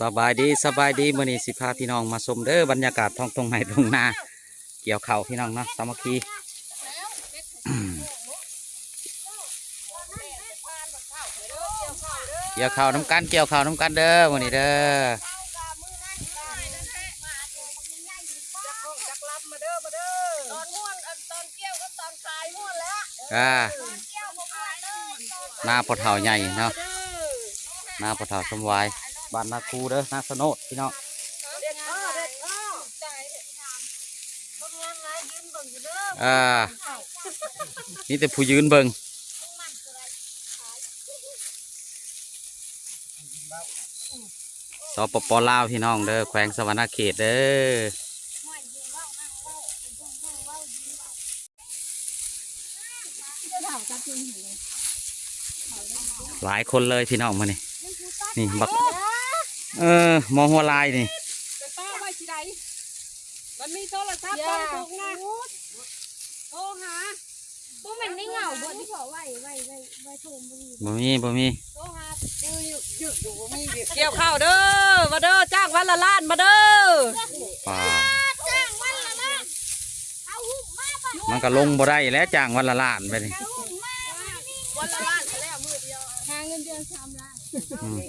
ສະບາຍດີ ສະບາຍດີ ມື້ນີ້ຊິພາພີ່ນ້ອງມາຊົມເດີ ບັນຍາກາດທ້ອງທົ່ງໄຮ່ທົ່ງນາ ກ່ຽວເຂົ້າພີ່ນ້ອງເນາະ ສາມັກຄີ ກ່ຽວເຂົ້ານຳກັນ ກ່ຽວເຂົ້ານຳກັນເດີ ມື້ນີ້ເດີ. ຕອນມ່ວນ ອັນຕອນກ່ຽວກັບຕອນຂາຍມ່ວນແລ້ວ ອ່າ ຕອນກ່ຽວບໍ່ມ່ວນເລີຍ ນາພໍ່ເຖົ້າໃຫຍ່ເນາະ ນາພໍ່ເຖົ້າສົມຫວາຍ ບ້ານນາຄູເດີ ນາສະໂນດພີ່ນ້ອງ ເດັດພໍ ເດັດພໍ ເບິ່ງງານຫຼາຍຢືນເບິ່ງຢູ່ເດີ ອ່າ ມີແຕ່ຜູ້ຢືນເບິ່ງ. ສປປ ລາວ ພີ່ນ້ອງເດີ ແຂວງສະຫວັນນະເຂດເດີ. ຫຼາຍຄົນເລີຍພີ່ນ້ອງມື້ນີ້ ນີ້ບັກ ເອີ ໝໍຫົວລາຍນີ້ ໄປປ້າໄວ້ທີ່ໃດ ມັນມີໂທລະສັບ ເອີ ບໍ່ໄດ້ໂທນະ ໂທຫາ ບໍ່ແມ່ນໃນເຫງົາບໍ່ ທີ່ເຂົາໄວ້ ໄວ້ ໄວ້ ໄວ້ໂທມບໍ່ມີ ບໍ່ມີ ບໍ່ມີ ໂທຫາ ຢູ່ ຢູ່ ຢູ່ ບໍ່ມີ ກ່ຽວເຂົ້າເດີ ມາເດີ ຈ້າງວັນລະລ້ານ ມາເດີ ປ້າ ຈ້າງວັນລະລ້ານ ເອົາຫຸ້ມມາ ມັນກໍລົງບໍ່ໄດ້ແຫຼະ ຈ້າງວັນລະລ້ານໄປນີ້ ເອົາຫຸ້ມມາ ວັນລະລ້ານແລ້ວມື້ດຽວ ຫາເງິນເດືອນສາມລ້ານ ອືມ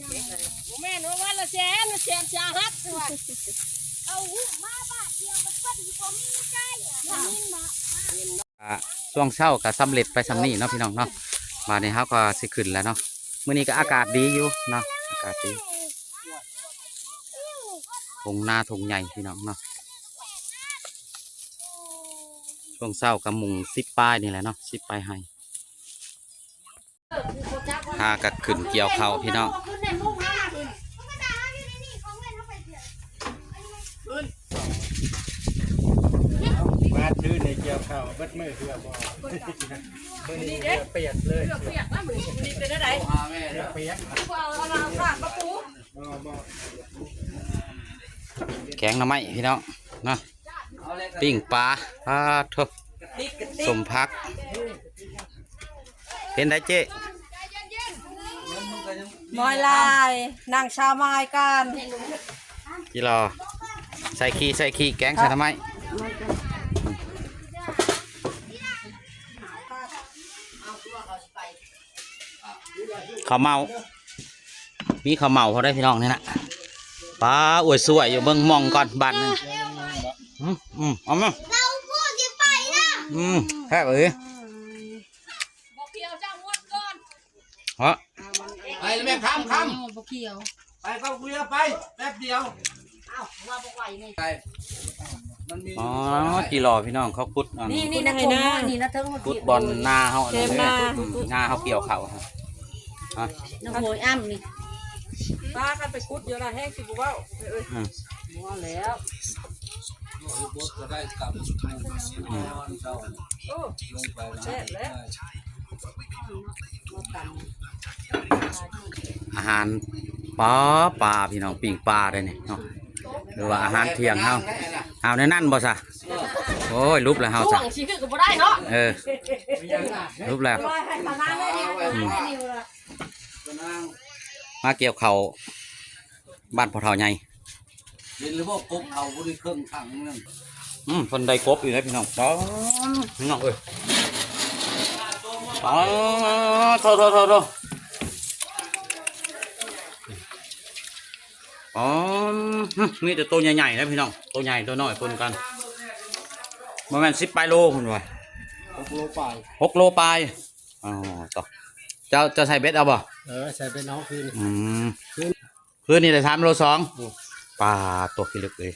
ບໍ່ແມ່ນວ່າວັນລະແສນ ແສນສາຫັດ ວ່າ ເອົາຫຸ້ມມາບາດດຽວກໍເພິ່ນບໍ່ມີໃຈ ໄດ້ຍິນບໍ່? ອ່າ ຊ່ວງເຊົ້າກໍສຳເລັດໄປສ່ຳນີ້ເນາະ ພີ່ນ້ອງເນາະ ບາດນີ້ເຮົາກໍຊິຂຶ້ນແລ້ວເນາະ ມື້ນີ້ກໍອາກາດດີຢູ່ເນາະ ອາກາດດີ ທົ່ງນາທົ່ງໃຫຍ່ພີ່ນ້ອງເນາະ ຊ່ວງເຊົ້າກໍມຸງສິບປາຍນີ້ແຫຼະເນາະ ສິບປາຍໄຮ່. ຫາກັນຂຶ້ນກ່ຽວເຂົ້າພີ່ນ້ອງ ບາດຄືນນີ້ກ່ຽວເຂົ້າເບິດມື້ເພື່ອບໍ່ ມື້ນີ້ເຫຼືອປຽກເລີຍ ເຫຼືອປຽກນະ ມື້ນີ້ເປັນແນວໃດ ເຫຼືອປຽກ ເອົາ ເອົາຜ້າມາປູ ແກງໜໍ່ໄມ້ພີ່ນ້ອງເນາະ ປີ້ງປາ ປາດໂທ້ ສົ້ມຜັກ ເປັນໃດເຈ້? ມອຍລາຍ ນາງສາວມາຍການ ຈີ່ລໍ ໃສ່ຂີ້ ໃສ່ຂີ້ ແກງໃສ່ໜໍ່ໄມ້ ເຂົ້າເໝົາ ມີເຂົ້າເໝົາພໍໄດ້ພີ່ນ້ອງນີ້ນະ ປາ ອວຍສວຍຢູ່ ເບິ່ງໝ່ອງກ່ອນບາດໜຶ່ງ ອືມ ອືມ ເອົາມາ ເຮົາຜູ້ຊິໄປນະ ອືມ ແຊບເອີຍ ບໍ່ກ່ຽວ ເຈົ້າງວດກ່ອນ ເນາະ ໄປແມ່ຄຳ ຄຳ ບໍ່ກ່ຽວ ໄປເຂົາເກືອໄປ ແປັບດຽວ ອ້າວ ວ່າບໍ່ໄຫວນີ້ ໄປ ມັນມີ ອໍ ຈີ່ລໍພີ່ນ້ອງ ເຂົາຂຸດອັນ ນີ້ ນີ້ນະ ນີ້ນະ ເທິງ ຂຸດບ່ອນນາເຮົາ ແຄມນາ ນາເຮົາກ່ຽວເຂົ້າ ຮະ ນ້ຳຫ້ວຍອ້ຳນີ້ ປາກັນໄປຂຸດຢູ່ລະ ແຮງຊິບໍ່ເວົ້າ ອືມ ບໍ່ເວົ້າແລ້ວ ອືມ ໂອ້ ແຊບແລ້ວ ອາຫານ ປາ ປາ ພີ່ນ້ອງ ປີ້ງປາໄດ໋ນີ້ເນາະ ຫຼືວ່າອາຫານທ່ຽງເຮົາ ເອົາແນວນັ້ນບໍ່ຊະ ໂອ້ຍ ຫຼຸບແລ້ວເຮົາຊະ ຊ່ວງຊິຄືກໍບໍ່ໄດ້ເນາະ ເອີ ຫຼຸບແລ້ວ ອືມ ມາກ່ຽວເຂົ້າ ບ້ານພໍ່ເຖົ້າໃຫຍ່ ເຫັນແລ້ວບໍ່ ກົບເຂົ້າບໍ່ໄດ້ເຄິ່ງຖັງໜຶ່ງ ອືມ ເພິ່ນໄດ້ກົບອີກແລ້ວພີ່ນ້ອງ ປາ ພີ່ນ້ອງເອີຍ ປາ ໂທ້ໆໆໆ ປາ ອືມ ມີແຕ່ໂຕໃຫຍ່ໆ ເດ້ພີ່ນ້ອງ ໂຕໃຫຍ່ໂຕນ້ອຍປົນກັນ ບໍ່ແມ່ນສິບປາຍໂລພຸ້ນວ່າ ຫົກໂລປາຍ ຫົກໂລປາຍ ອໍ ເຈົ້າ ເຈົ້າໃສ່ເບັດເອົາບໍ່? ເອີ ໃສ່ເບັດເອົາຄືນ ອືມ ຄືນນີ້ໄດ້ສາມໂລສອງ ອືມ ປາ ຕົວຂີ້ເລິກເອີຍ